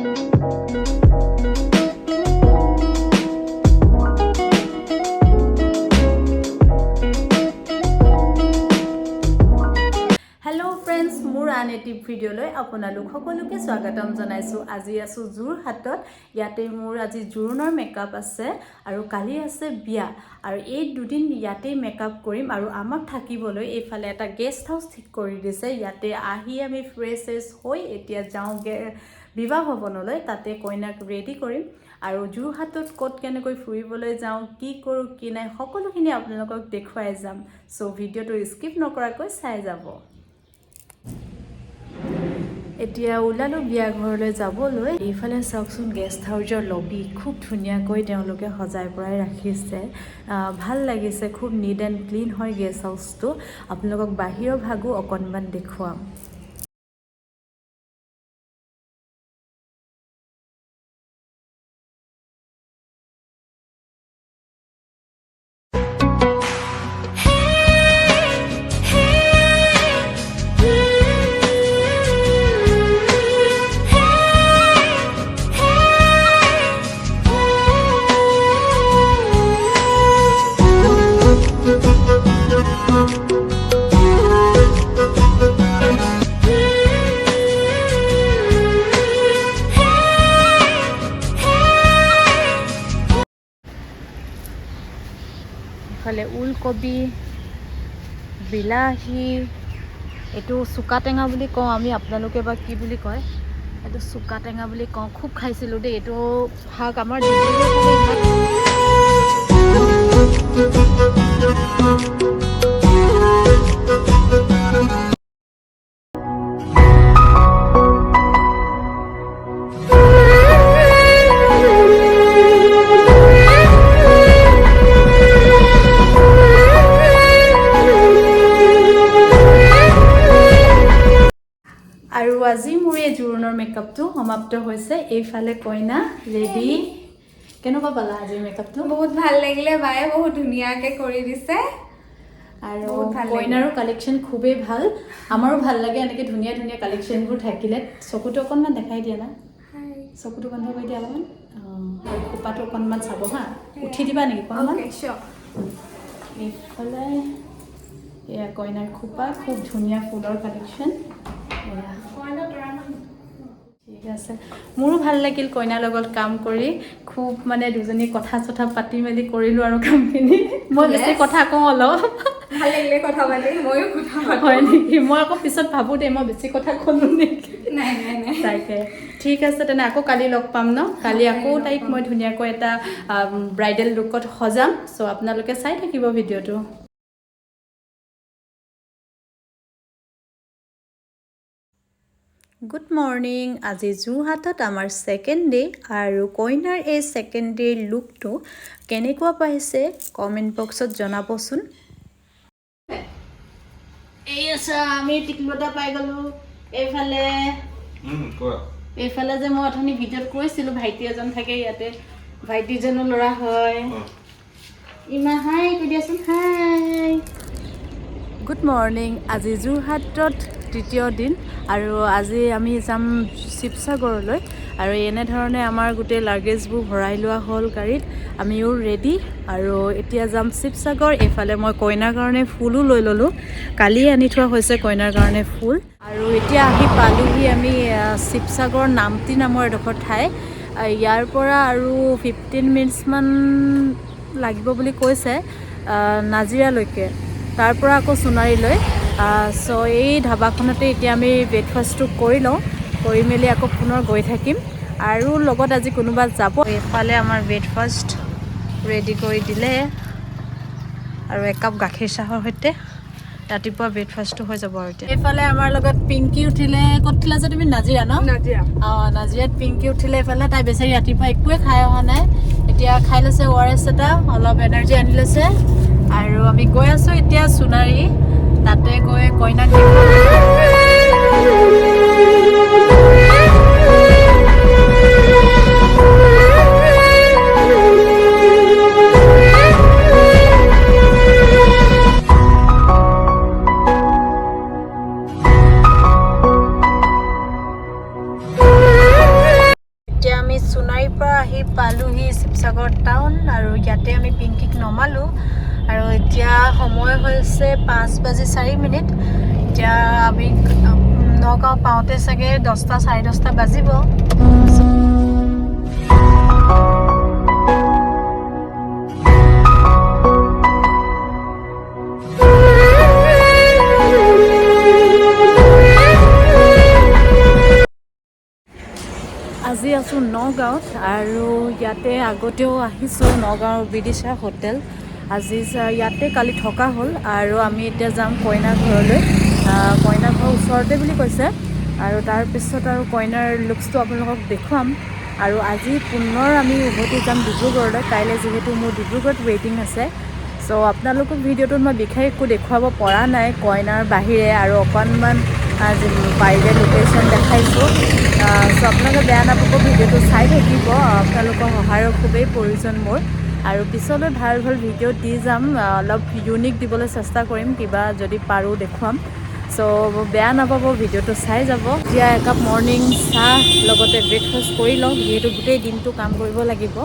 Hello' friends, মোৰ আন এটি ভিডিঅ'লৈ আপোনালোক সকলোকে স্বাগতম জনাইছোঁ। আজি আছোঁ যোৰহাটত। ইয়াতে মোৰ আজি জোৰোণৰ মেকআপ আছে আৰু কালি আছে বিয়া আৰু এই দুদিন ইয়াতেই মেকআপ কৰিম। আৰু আমাক থাকিবলৈ এইফালে এটা গেষ্ট হাউচ ঠিক কৰি দিছে। ইয়াতে আহি আমি ফ্ৰেছ চেছ হৈ এতিয়া যাওঁগৈ বিবাহ ভৱনলৈ। তাতে কইনাক ৰেডি কৰিম আৰু যোৰহাটত ক'ত কেনেকৈ ফুৰিবলৈ যাওঁ, কি কৰোঁ কি নাই, সকলোখিনি আপোনালোকক দেখুৱাই যাম। চ' ভিডিঅ'টো স্কিপ নকৰাকৈ চাই যাব। এতিয়া ওলালোঁ বিয়া ঘৰলৈ যাবলৈ। এইফালে চাওকচোন, গেষ্ট হাউচৰ লবি খুব ধুনীয়াকৈ তেওঁলোকে সজাই পৰাই ৰাখিছে। ভাল লাগিছে, খুব নিট এণ্ড ক্লিন হয় গেষ্ট হাউচটো। আপোনালোকক বাহিৰৰ ভাগো অকণমান দেখুৱাম। ইফালে ওলকবি, বিলাহী, এইটো চুকা টেঙা বুলি কওঁ আমি, আপোনালোকে বা কি বুলি কয়। এইটো চুকা টেঙা বুলি কওঁ। খুব খাইছিলোঁ দেই এইটো শাক আমাৰ ডিব্ৰুগড় ফালে ইমান। আৰু আজি মোৰ এই জোৰোণৰ মেকআপটো সমাপ্ত হৈছে। এইফালে কইনা ৰেডি। কেনেকুৱা পালা আজিৰ মেকআপটো? বহুত ভাল লাগিলে। বায়ে বহুত ধুনীয়াকে কৰি দিছে। আৰু বহুত ভাল লাগিলে। কইনাৰো কালেকশ্যন খুবেই ভাল। আমাৰো ভাল লাগে এনেকৈ ধুনীয়া ধুনীয়া কালেকশ্যনবোৰ থাকিলে। চকুটো অকণমান দেখাই দিয়া না। চকুটো বন্ধ কৰি দিয়া অলপমান। অঁ, আৰু খোপাটো অকণমান চাব হা। উঠি দিবা নেকি অকণমান? Okay, sure. এইফালে এয়া কইনাৰ খোপা, খুব ধুনীয়া ফুলৰ কালেকশ্যন এয়া। ঠিক আছে, মোৰো ভাল লাগিল কইনাৰ লগত কাম কৰি। খুব মানে দুজনী কথা চথা পাতি মেলি কৰিলোঁ আৰু কামখিনি। মই বেছি কথা কওঁ অলপ। ভাল লাগিলে কথা পাতি, ময়ো কথা পাতো। হয় নেকি? মই আকৌ পিছত ভাবোঁ দেই, মই বেছি কথা ক'লো নেকি। নাই নাই নাই তাকে, ঠিক আছে তেনে, আকৌ কালি লগ পাম ন? কালি আকৌ কালি লগ তাইক পাম। মই ধুনীয়াকৈ এটা ব্ৰাইডেল লুকত সজাম। চ' আপোনালোকে চাই থাকিব ভিডিঅ'টো। Good morning. আজি যোৰহাটত আমাৰ ছেকেণ্ড ডে আৰু কইনাৰ এই ছেকেণ্ড ডেৰ লুকটো কেনেকুৱা পাইছে কমেণ্ট বক্সত জনাবচোন। এই আছা, আমি টিকলু এটা পাই গ'লোঁ এইফালে। কোৱা। এইফালে যে মই অথনি ভিডিঅ'ত কৈছিলোঁ, ভাইটি এজন থাকে ইয়াতে, ভাইটিজনো ল'ৰা হয়। ইমা, হাই কৈ দিয়াচোন, হাই। Good morning. আজি যোৰহাটত তৃতীয় দিন আৰু আজি আমি যাম শিৱসাগৰলৈ। আৰু এনেধৰণে আমাৰ গোটেই লাগেজবোৰ ভৰাই লোৱা হ'ল গাড়ীত, আমিও ৰেডি আৰু এতিয়া যাম শিৱসাগৰ। এইফালে মই কইনাৰ কাৰণে ফুলো লৈ ল'লোঁ, কালিয়ে আনি থোৱা হৈছে কইনাৰ কাৰণে ফুল। আৰু এতিয়া আহি পালোহি আমি শিৱসাগৰ নামতি নামৰ এডোখৰ ঠাই। ইয়াৰ পৰা আৰু 15 মিনিটছমান লাগিব বুলি কৈছে নাজিৰালৈকে, তাৰ পৰা আকৌ সোণাৰীলৈ। চ' এই ধাবাখনতে এতিয়া আমি ব্ৰেকফাষ্টটো কৰি লওঁ, কৰি মেলি আকৌ পুনৰ গৈ থাকিম। আৰু লগত আজি কোনোবা যাব। এইফালে আমাৰ ব্ৰেকফাষ্ট ৰেডি কৰি দিলে আৰু একাপ গাখীৰ চাহৰ সৈতে ৰাতিপুৱা ব্ৰেকফাষ্টটো হৈ যাব। আৰু এতিয়া এইফালে আমাৰ লগত পিংকি উঠিলে। ক'ত উঠিলা যে তুমি? নাজিৰা ন? নাজিৰা। অঁ, নাজিৰাত পিংকি উঠিলে। এইফালে তাই বেচাৰী ৰাতিপুৱা একোৱে খাই অহা নাই, এতিয়া খাই লৈছে অ' আৰ এছ এটা, অলপ এনাৰ্জি আনি লৈছে। আৰু আমি গৈ আছোঁ এতিয়া সোণাৰী, তাতে গৈ কইনাক দেখুৱাম। আহি পালোহি শিৱসাগৰ টাউন আৰু ইয়াতে আমি পিংকিক নমালোঁ। আৰু এতিয়া সময় হৈছে 5 বাজি 4 মিনিট। এতিয়া আমি নগাঁও পাওঁতে চাগে 10টা 10:30 বাজিব। আজি আছোঁ নগাঁৱত আৰু ইয়াতে আগতেও আহিছোঁ, নগাঁৱৰ বিদিশা হোটেল। আজি ইয়াতে কালি থকা হ'ল আৰু আমি এতিয়া যাম কইনা ঘৰলৈ। কইনা ঘৰ ওচৰতে বুলি কৈছে আৰু তাৰপিছত আৰু কইনাৰ লুকছটো আপোনালোকক দেখুৱাম। আৰু আজি পুনৰ আমি উভতি যাম ডিব্ৰুগড়লৈ, কাইলৈ যিহেতু মোৰ ডিব্ৰুগড়ত ৱেডিং আছে। চ' আপোনালোকক ভিডিঅ'টোত মই বিশেষ একো দেখুৱাব পৰা নাই কইনাৰ বাহিৰে আৰু অকণমান পাৰিলে লোকেশ্যন দেখাইছোঁ। চ' আপোনালোকে বেয়া নাপাব, ভিডিঅ'টো চাই থাকিব। আপোনালোকৰ সহায়ৰ খুবেই প্ৰয়োজন মোৰ আৰু পিছলৈ ভাল ভাল ভিডিঅ' দি যাম। অলপ ইউনিক দিবলৈ চেষ্টা কৰিম, কিবা যদি পাৰোঁ দেখুৱাম। চ' বেয়া নাপাব, ভিডিঅ'টো চাই যাব। এতিয়া একাপ মৰ্ণিং চাহ লগতে ব্ৰেকফাষ্ট কৰি লওঁ, যিহেতু গোটেই দিনটো কাম কৰিব লাগিব।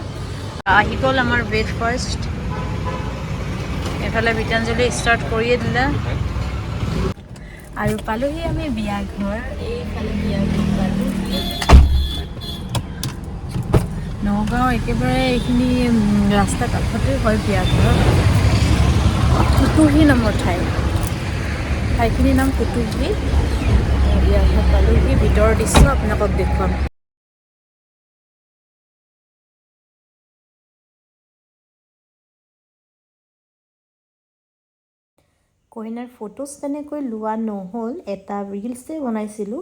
আহি গ'ল আমাৰ ব্ৰেকফাষ্ট। এইফালে বিতাঞ্জলি ষ্টাৰ্ট কৰিয়ে দিলে। আৰু পালোহি আমি বিয়া ঘৰ। এইফালে বিয়া ঘৰ পালোহি। নগাঁও একেবাৰে এইখিনি ৰাস্তা কাষতে হয় বিয়া ঘৰ। কুতুহী নামৰ ঠাই, ঠাইখিনিৰ নাম কুতুহী। বিয়া ঘৰ পালোহি, ভিতৰৰ দৃশ্য আপোনালোকক দেখুৱাম। কইনাৰ ফটোজ তেনেকৈ লোৱা নহ'ল, এটা ৰিলছে বনাইছিলোঁ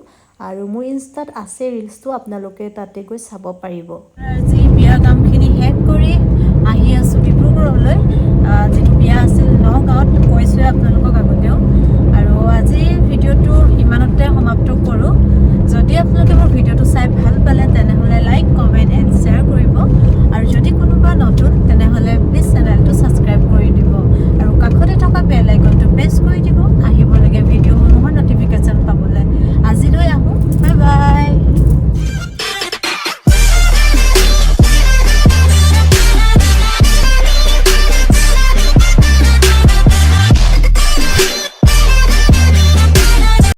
আৰু মোৰ ইনষ্টাত আছে ৰিলছটো, আপোনালোকে তাতে গৈ চাব পাৰিব। আজি বিয়া কামখিনি শেষ কৰি আহি আছোঁ ডিব্ৰুগড়লৈ। যিটো বিয়া আছিল নগাঁৱত, কৈছোৱে আপোনালোকক।